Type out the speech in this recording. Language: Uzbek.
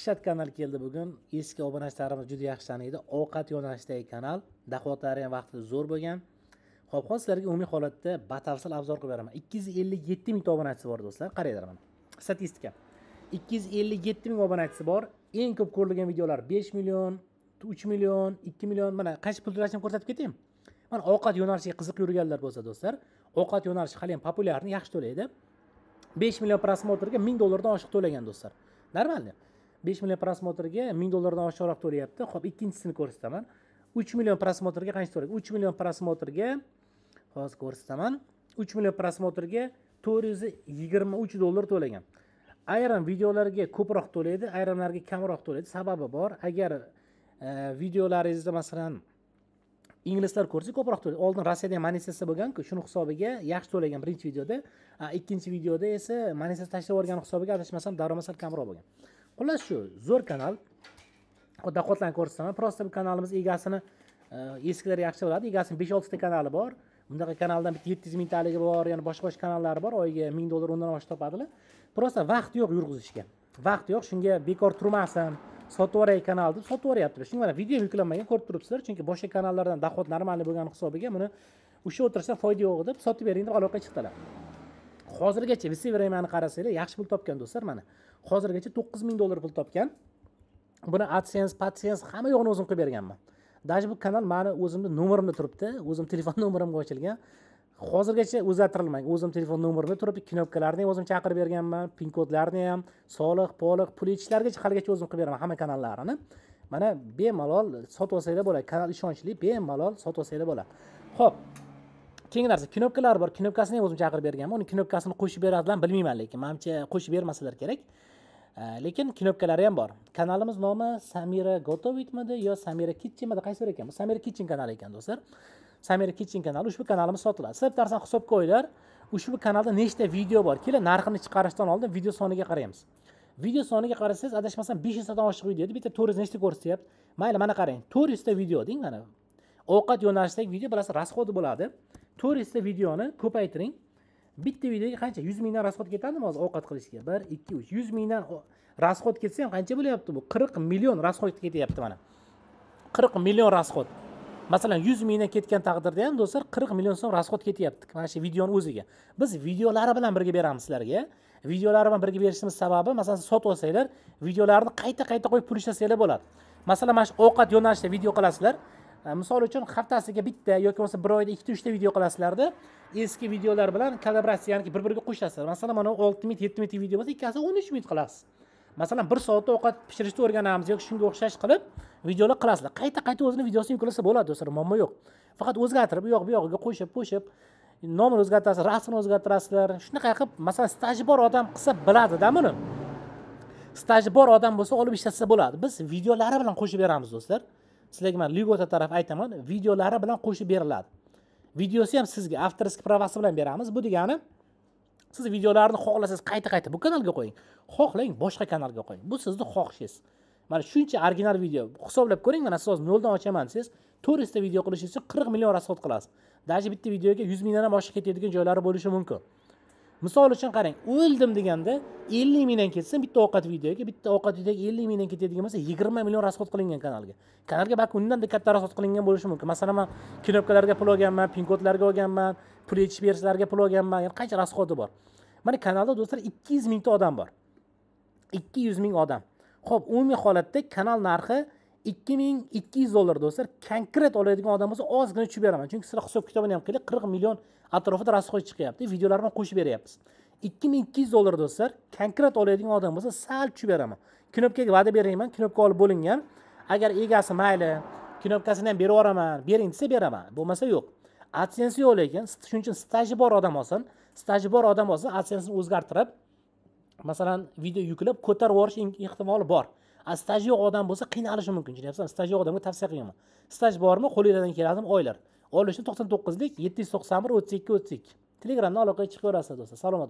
Dahshat kanal keldi bugun. Eski obunachilarimiz juda yaxshi taniydi. Ovqat yo'nalishidagi kanal, dohodlari ham vaqtida zo'r bo'lgan. Xo'p, hozir sizlarga umumiy holatda batafsil obzor qilib beraman. 257 mingta obunachisi bor do'stlar. Qaranglar mana. Statistika. 257 ming obunachisi bor. Eng ko'p ko'rilgan videolar 5 million, 3 million, 2 million. Mana qancha pul to'lashini ko'rsatib ketaymi? Mana ovqat yo'nalishiga qiziqib yurganlar bo'lsa do'stlar, ovqat yo'nalishi hali ham populyarni, yaxshi to'laydi. 5 million prosmotrga 1000 dollardan oshiq to'lagan do'stlar. Normalni. 5 million prosmotrga 1000 dollardan oshiqroq to'layapti. Xo'p, ikkinchisini ko'rsataman. 3 million prosmotrga qancha to'lagan? 3 million prosmotrga hozir ko'rsataman. 3 million prosmotrga 423 dollar to'lagan. Ayrim videolarga ko'proq to'laydi, ayrimlarga kamroq to'laydi. Sababi bor. Agar videolaringizda masalan inglizlar ko'rsa ko'proq to'laydi. Oldin Rossiyada ham monetizatsiya bo'lgan-ku, shuni hisobiga yaxshi to'lagan birinchi videoda, ikkinchi videoda esa monetizatsiya tashlab yuborgan hisobiga adashmasam daromad sal kamroq bo'lgan. Xullas shu zo'r kanal. Dohodlarni ko'rsataman. Prosta bu kanalimiz egasini eskilar yaxshi biladi. Egasining 5-6 ta kanali bor. Bundaqa kanaldan bitta 700 mingtaligi bor, yana boshqa kanallari bor. Oyiga 1000 dollar undan oshiq topadilar. Prosta vaqt yo'q yurg'izishga. Vaqt yo'q, shunga bekor turmasin, sotib yuboray kanal deb sotib yuboryaptilar. Shunga mana video yuklanmagan ko'rib turibsizlar, chunki boshqa kanallardan dohod normal bo'lgani hisobiga buni o'sha o'tirsa foyda yo'q deb sotib bering deb aloqa chiqdilar. Hozirgacha vse времяni qarasanglar, yaxshi pul topgan do'stlar mana. Hozirgacha 9000 dollar pul topgan. Buni AdSense, PadSense hamma yo'g'ini o'zim qilib berganman. Даже bu kanal meni o'zimni nomerimda turibdi, o'zim telefon nomerimga ochilgan. Hozirgacha o'zgartirilmagan. O'zim telefon nomerimda turibdi, knopkalarni ham o'zim chaqirib berganman, pin kodlarni ham, soliq, poliq, pul yechishlargacha haligacha o'zim qilib beraman hamma kanallarini. Mana bemalol sotib olsanglar bo'ladi. Kanal ishonchli, bemalol sotib olsanglar bo'ladi. Xo'p, keyingi narsa, knopkalar bor. Knopkasini ham o'zim chaqirib berganman. Uni knopkasini qo'shib beradilar, bilmayman lekin, menimcha qo'shib bermasalar kerak. Lekin knopkalari ham bor. Kanalimiz nomi Samira Gotovitmidi yo Samira Kitchenmidi, qaysi biri ekan? Bu Samira Kitchen kanali ekan do'stlar. Samira Kitchen kanali, ushbu kanalimiz sotiladi. Sizlar tarzan hisobga qo'yinglar. Ushbu kanalda nechta video bor? Keling, narxini chiqarishdan oldin video soniga qaraymiz. Video soniga qarasangiz, adashmasam 500 tadan oshiq video edi. Bitta 400 nechta ko'rsatyapti. Mayli, mana qarang. 400 ta video deng mana. Ovqat yo'nalishidagi video bilasiz, rasxodi bo'ladi. 400 ta videoni ko'paytiring. Bitta videoga qancha? 100 mingdan rasxod ketadimi hozir ovqat qilishga? 1 2 3 100 mingdan rasxod ketsa ham qancha bo'lyapti bu? 40 million rasxod ketyapti mana. 40 million rasxod. Masalan, 100 mingdan ketgan taqdirda ham do'stlar 40 million so'm rasxod ketyapti mana shu videoning o'ziga. Biz videolari bilan birga beramiz sizlarga. Videolari bilan birga berishimiz sababi, masalan, sotib olsanglar, videolarni qayta-qayta qo'yib pul ishlasanglar bo'ladi. Masalan, mana shu ovqat yo'nalishida video qilasizlar. Misol uchun haftasiga bitta yoki bo'lmasa bir oyda 2-3 ta video qilasizlarda, eski videolar bilan kollaboratsiya, ya'ni bir-biriga qo'shasizlar. Masalan, mana 6 minut, 7 minut video bo'lsa, ikkasi 13 minut qilasiz. Masalan, 1 soatda ovqat pishirishni o'rganamiz yoki shunga o'xshash qilib videolar qilasizlar. Qayta-qayta o'zini videosini yuklasa bo'ladi do'stlar, muammo yo'q. Faqat o'zgartirib, u yoq bu yog'iga qo'shib-qo'shib, nomini o'zgartirasiz, rasmini o'zgartirasizlar. Shunaqa qilib, masalan, staji bor odam qilsa biladi-da buni. Staji bor odam bo'lsa olib ishlatsa bo'ladi. Biz videolari bilan qo'shib beramiz do'stlar. Sizlarga men Ligota taraf aytaman, videolari bilan qo'shib beriladi. Videosi ham sizga avtorskiy pravasi bilan beramiz. Bu degani siz videolarni xohlasangiz qayta-qayta bu kanalga qo'ying, xohlang boshqa kanalga qo'ying. Bu sizni xohishingiz. Mana shuncha original video hisoblab ko'ring, mana siz hozir noldan ochaman desiz, 400 ta video qilishingiz uchun 40 million rasxod qilasiz. Даже bitta videoga 100 mingdan ham oshiq ketadigan joylari bo'lishi mumkin. Misol uchun qarang, o'ldim deganda 50 mingdan ketsin bitta ovqat videoga, bitta ovqat videoga 50 mingdan ketadigan bo'lsa 20 million rasxod qilingan kanalga. Kanalga balki undan-da katta rasxod qilingan bo'lishi mumkin. Masalan, men knopkalarga pul olganman, pin kodlarga olganman, pul yechish berishlarga pul olganman, ya'ni qancha rasxodi bor. Mana kanalda do'stlar 200 mingta odam bor. 200 ming odam. Xo'p, umumiy holatda kanal narxi 2200 dollar do'stlar. Konkret oladigan odam bo'lsa ozgina tushib beraman. Chunki sizlar hisob kitobini ham qiling, 40 million atrofida rasxod chiqyapti. Videolar bilan qo'shib beryapmiz. 2200 dollar do'stlar. Konkret oladigan odam bo'lsa sal tushib beraman. Knopkaga va'da berayman, knopka olib bo'lingan. Agar egasi mayli, knopkasini ham berib yuboraman, bering desa beraman, bo'lmasa yo'q. AdSense yo'q lekin, shuning uchun staji bor odam olsin, staji bor odam olsa AdSense'ni o'zgartirib, masalan, video yuklab ko'tarib yuborish ehtimoli bor. Staj yo'q odam bo'lsa qiynalishi mumkin. Tushunyapsizmi? Staj yo'q odamga tavsiya qilmayman. Staj bormi, qo'lingizdan keladimi, oylar. Olishni 99lik 791 32 32. Telegramdan aloqaga chiqib ko'rasiz do'stlar. Salomat bo'ling.